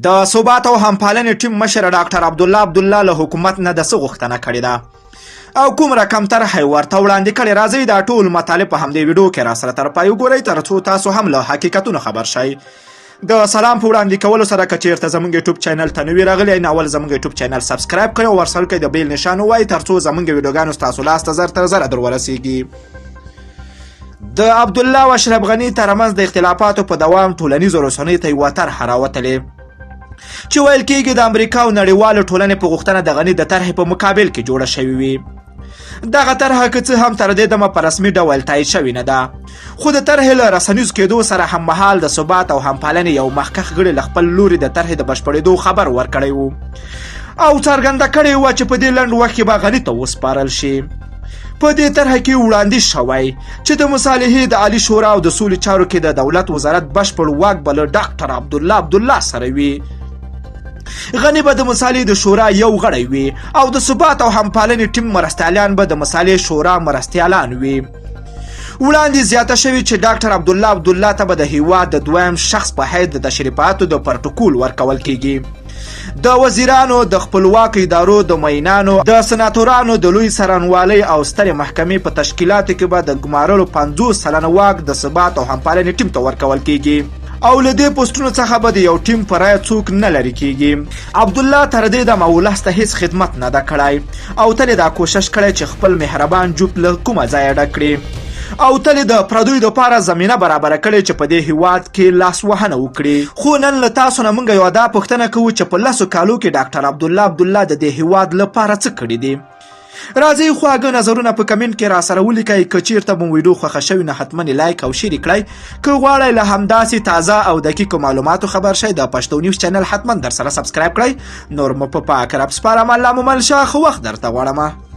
د ثبات او همپالنې ټیم مشر ډاکټر عبدالله عبدالله له حکومت نه د څه غوښتنه کړې ده او کوم رقم طرحه یې ورته وړاندې کړې؟ راځئ دا ټول مطالب په همدې ویډیو کې راسره تر پای وګورئ، تر څو تاسو هم له حقیقتونو خبر شئ. د سلام په وړاندې کولو سره، که چیرته زمونږ یوټیوب چینل ته نوي راغلی، نو اول زمونږ یوټیوب چینل سبسکرایب کړئ او ورسره کې د بیل نشان ووایئ، تر څو زمونږ ویډیوګانو ستاسو لاس ته زر تر زره در ورسیږي. د عبدالله او اشرف غني ترمنځ د اختلافاتو په دوام ټولنیزو رسنیو ته یوه طرحه راوتلې چې ویل کیږي د امریکا او نړیوالو ټولنې په غوښتنه د غني د طرحې په مقابل کې جوړه شوې وي. دغه طرحه که څه هم تر دې دمه په رسمي ډول تایید شوې نه ده، خو د طرحې له رسنیز کېدو سره هممهال د ثبات او همپالنې یو مخکښ غړي له خپل لوري د طرحې د بشپړېدو خبر ورکړی و او څرګنده کړې وه چې په دې لنډ وخت کې به غني ته وسپارل شي. په دې طرحه کې وړاندیز شوی چې د مصالحې د عالي شورا او د سولې چارو کې د دولت وزارت بشپړ واک به له ډاکټر عبدالله عبدالله سره وي. غني به د مصالحې د شورا یو غړی وي او د ثبات او همپالنې ټیم مرستیالان به د مصالحې شورا مرستیالان وي. وړاندې زیاته شوې چې ډاکټر عبدالله عبدالله ته به د هیواد د دویم شخص په حیث د تشریفاتو د پروتوکول ورکول کیږي. د وزیرانو، د خپلواکو ادارو د معینانو، د سناتورانو، د لوی څارنوالۍ او سترې محکمې په تشکیلاتو کې به د ګمارلو 50% واک د ثبات او همپالنې ټیم ته ورکول کیږي او له دې پوسټونو څخه به د یو ټیم په رایه څوک نه لرې کیږي. عبدالله تر دې دمه ولس ته هیڅ خدمت نه ده کړی او تل یې دا کوشش کړی چې خپل مهربان جوپ له کومه ځایه ډک کړي او تل یې د پردیو دپاره زمینه برابره کړې چې په دې هیواد کې لاسوهنه وکړي. خو نن له تاسو نه موږ یوه دا پوښتنه کوو چې په 10 کالو کې ډاکټر عبدالله عبدالله د دې هیواد لپاره څه کړي دي؟ راځئ خواږه نظرونه په کمنټ کې راسره ولیکئ. که چیرته مو ویډیو خوښه شوې، نو حتما یې لایک او شیر کړئ. که غواړئ له همداسې تازه او دقیقو معلوماتو خبر شئ، د پښتو نیوز چینل حتما در سره سبسکرایب کړئ. نور مو په پاک رب سپارم، الله مو مل شه، ښه وخت درته غواړم.